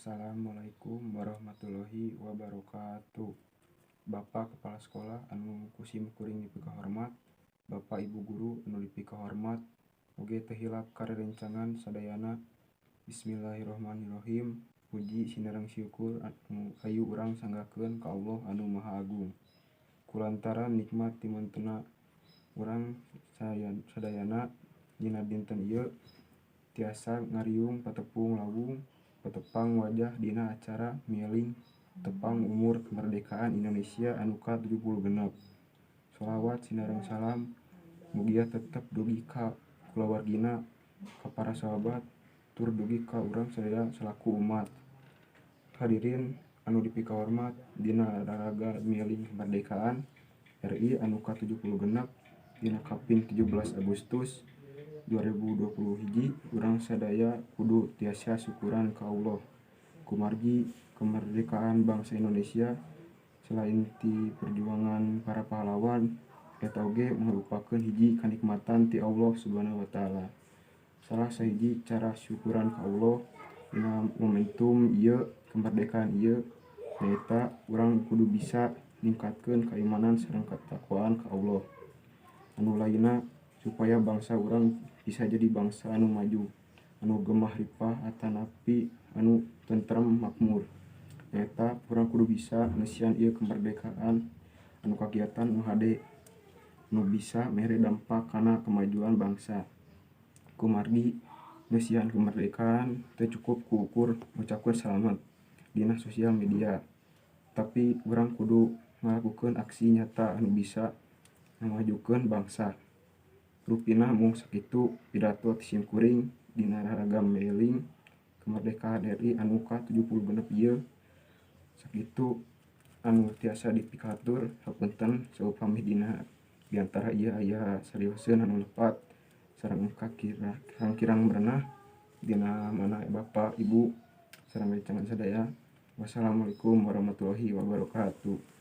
Assalamualaikum warahmatullahi wabarakatuh. Bapak Kepala Sekolah anu ku sim kuring dipikahormat, Bapak Ibu Guru anu dipikahormat, oge teu hilap ka rerencangan sadayana. Bismillahirrahmanirrahim. Puji sinareng syukur anu hayu urang sanggakeun ka Allah anu Maha Agung. Kulantaran nikmat timantena urang sadayana dina dinten ieu tiasa ngariung patepung lawung patepang wajah dina acara mieling tepang umur kemerdekaan Indonesia anu ka-76. Sholawat sinareng salam mugia tetep dugi ka kulawargina, ka para sahabat, tur dugi ka urang sadaya salaku umat. Hadirin anu dipikahormat, dina raraga mieling kemerdekaan RI anu ka-76 dina kaping 17 Agustus 2021 urang sadaya kudu tiasa syukuran ka Allah kumargi kemerdekaan bangsa Indonesia. Selain ti perjuangan para pahlawan, eta oge merupakeun hiji kanikmatan ti Allah Subhanahu wa Ta'ala. Salah sahiji cara syukuran ka Allah dina momentum ieu kemerdekaan ieu nyaeta urang kudu bisa ningkatkeun kaimanan sareng katakwaan ka Allah. Anu lainna, supaya bangsa urang bisa jadi bangsa anu maju, anu gemah ripah atanapi anu tentrem makmur, nyaeta urang kudu bisa ngeusian ieu kemerdekaan anu kagiatan nu hade nu bisa mere dampak kana kemajuan bangsa. Kumargi ngeusian kemerdekaan teu cukup ku ukur ngucapkeun salamet dina sosial media, tapi urang kudu ngalakukeun aksi nyata anu bisa ngamajukeun bangsa. Rupina mung sakitu pidato ti sim kuring dina raraga mieling kemerdekaan RI anu ka-76 ieu. Sakitu anu tiasa dipikahatur, hapunten saupami dina biantara ieu aya sarioseun anu lepat sareng kirang merenah dina mana Bapak Ibu sareng rerencangan sadaya. Wassalamualaikum warahmatullahi wabarakatuh.